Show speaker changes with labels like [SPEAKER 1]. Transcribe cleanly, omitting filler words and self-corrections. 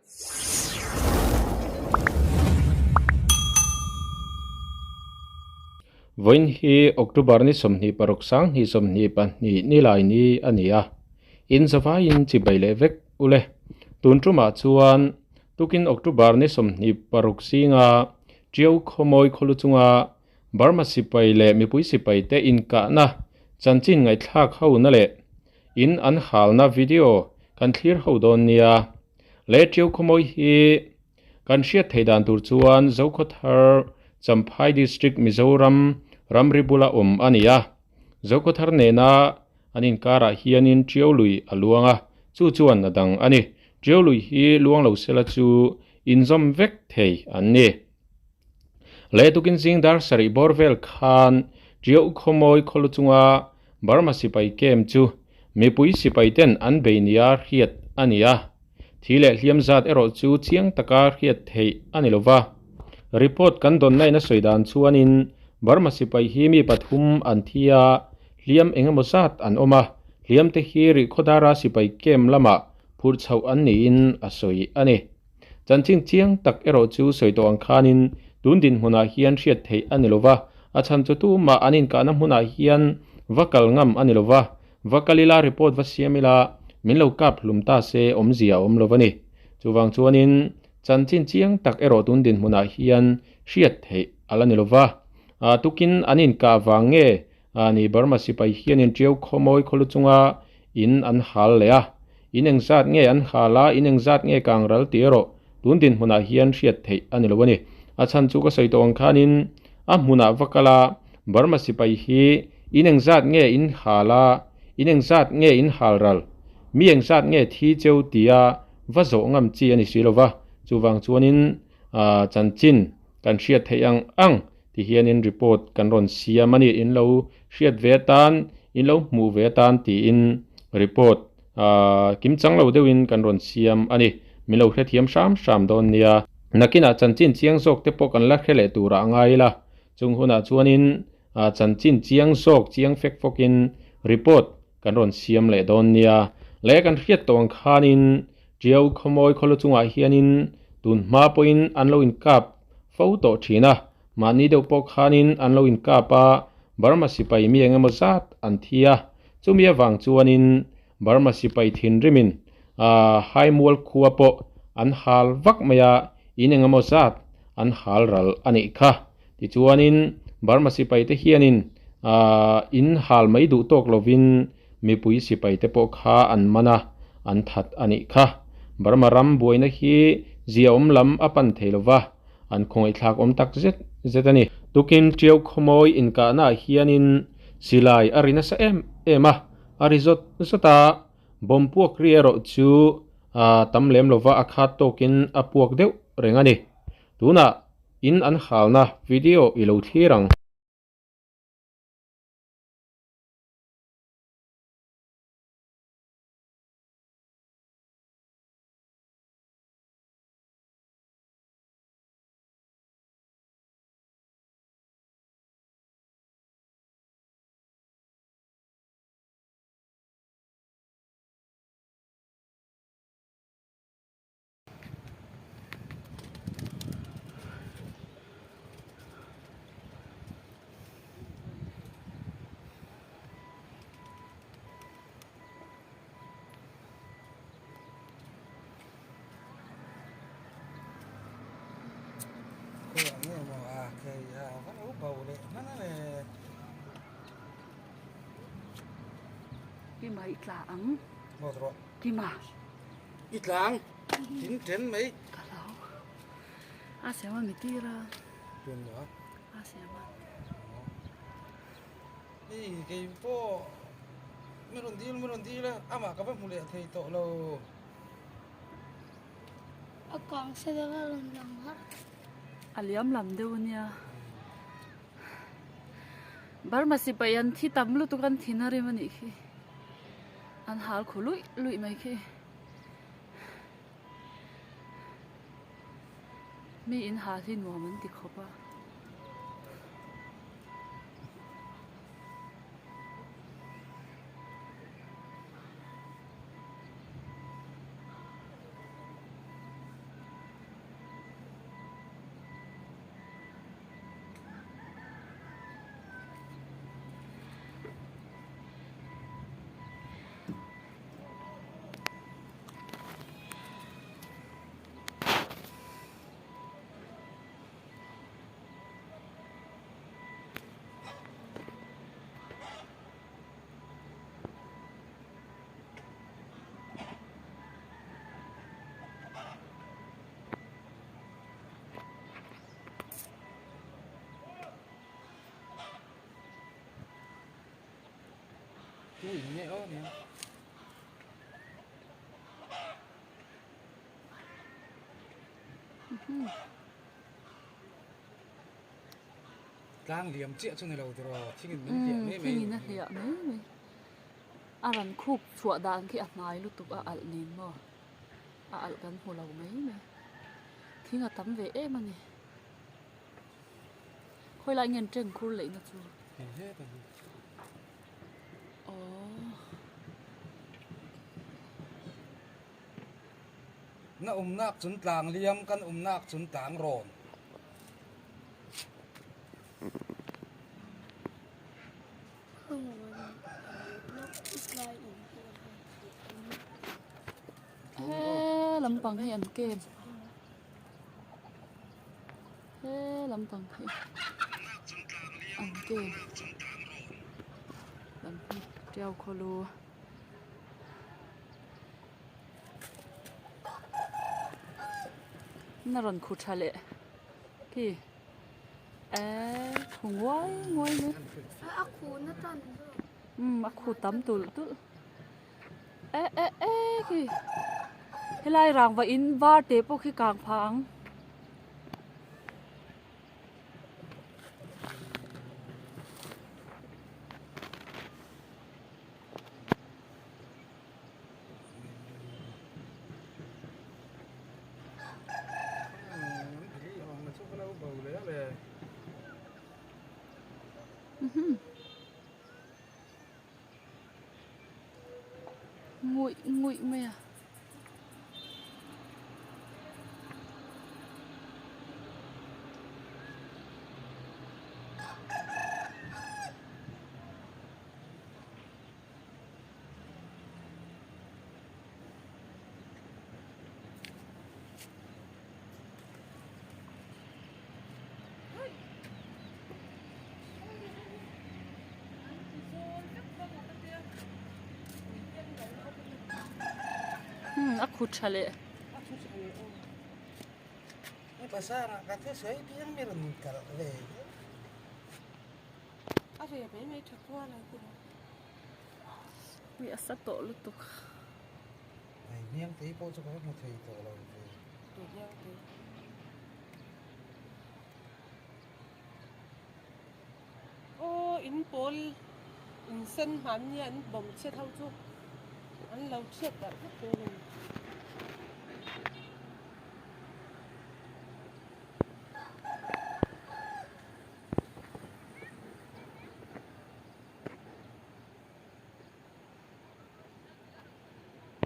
[SPEAKER 1] Vawiin hi October ni 26 sang hnih 22 nilai ni a ni a, in zavaiin chibai leh vek ule. Tun tumah chuan tukin October ni 26 zinga Tiau khawmawi khawlu chunga Burma sipai leh mipui sipai te inkahna chanchin ngaihthlak ho na leh in an halna video kan thlir ho dawn nia. Le Tiau khawmawi hi kan hriat theih dan tur chuan Zokhawthar Champhai District Mizoram ramri bula awm a ni a. Zokhawthar nena an inkarah hianin Tiau lui a luang a, chu chuan a dang a ni. Tiau lui hi luang lo sela chu inzawm vek thei an ni. Le tukin zing dar sarih bawr vel khan Tiau khawmawi khawlu chunga Burma sipai camp chu mipui sipai ten an bei nia hriat a ni a. Thi leh hliam zat erawh chu chiang taka hriat theih a ni lova. Report kan dawn nain a sawi dan chuanin Burma sipai hi mi pathum an thi a, hliam eng emaw zat an awm a, hliam te hi Rihkhawdara sipai camp lamah phurh chhoh an niin a sawi a ni. Chanchin chiang tak erawh chu sawi tawh ang khanin tun dinhmunah hian hriat theih a ni lova, a chhan chu tumah an inkahna hmunah hian va kal ngam a ni lova, va kal ila report va siam ila min lo kap hlum ta se awmzia a awm lo a ni. Chuvang chuanin chanchin chiang tak erawh tun dinhmunah hian hriat theih a la ni lova, tukin an inkah vang nge ni Burma sipai hianin Tiau khawmawi khawlu chunga in an hal leh a, in engzat nge an hal a, in engzat nge kang ral tih erawh tun dinhmunah hian hriat theih a ni lo a ni. A chhan chu ka sawi tawh ang khanin a hmunah va kal a, Burma sipai hi in engzat nge in hal a, in engzat nge in hal ral, mi engzat nge thi cheu tia va zawh ngam chi a ni si lo va, chuvang chuanin chanchin kan hriat theih ang ang ti hianin report kan rawn siam a ni. In lo hriat ve atan, in lo hmuh ve atan tiin report kim chang lo deuhin kan rawn siam a ni. Min lo hrethiam hram hram dawn nia. Nakinah chanchin chiang zawk te pawh kan la hre leh turah a ngai ila. Chung hunah chuanin chanchin chiang zawk chiang fek fawkin report kan rawn siam leh dawn nia. Le kan hriat tawh ang khanin Tiau khawmawi khawlu chungah hianin tun hma pawhin an lo inkap fo tawh thin a, mahni deuh pawh khanin an lo inkap a, Burma sipai mi eng emaw zat an thi a, chumi avang chuanin Burma sipai thinrimin Haimual khua pawh an hal vak mai a, in eng emaw zat an hal ral a nih kha. Tichuanin Burma sipai te hianin in hal mai duh tawk lovin mipui sipai te pawh kha an man a, an that a nih kha. Burma ram buaina hi ziaawm lam a pan thei lova, an khawngaihthlak awm tak zet zet a ni. Tukin Tiau khawmawi inkahnaah hianin silai a ri nasa em em a, a ri zawt zawt a, bomb puak ri erawh chu tam lem lova a khat tawkin a puak deuh reng a ni. Tunah in an halna video i lo thlir ang.
[SPEAKER 2] Kima i tla ang. Kima.
[SPEAKER 3] I tlang tin then mai.
[SPEAKER 2] Ka hlau. A siam a mi tir a.
[SPEAKER 3] Tun a.
[SPEAKER 2] A siam a.
[SPEAKER 3] Hei kei pawh mi rawn dil mi rawn dil a amah ka va hmu leh thei tawh lo.
[SPEAKER 4] A kang se deuh a rawn lang har.
[SPEAKER 2] A liam lam deuh a nia. Burma sipai an thi tam lutuk an thin a rim a nih khi. An hal khu luih luih mai khi. Mi in hal hi nuam an ti khawp a.
[SPEAKER 3] Tu in nge aw nia. Tlang liam chiah chu ni lo tiraw thingin min hliah mai mai.
[SPEAKER 2] Thingin a hliah mai mai. A rawn khup chhuah dan khi a hnai lutuk a alh nen maw a alh kan hmu lo mai mai. Thing a tam ve em a ni. Khawi lai nge an teng khur leh na chu? Aww.
[SPEAKER 3] Na umnak cun tlang liam, kan umnak cun tlang rawn.
[SPEAKER 2] He lampang hi an camp. He lampang hi an camp. Lam hi tiau khawlu. Na rawn khu tha leh khi eee khu nguai nguai mai.
[SPEAKER 4] A khu na tan zawk.
[SPEAKER 2] Umm a khu tam tulh tulh. E e e khi helai rangva in var te pawh khi kang phah ang. Nguih nguih mai a. A khu tha leh. Ui a sa tawh lutuk.
[SPEAKER 5] Aw in pawl in sen hman nia an bawm chhiat ho chu an lo chhiat darh vek dawn a ni.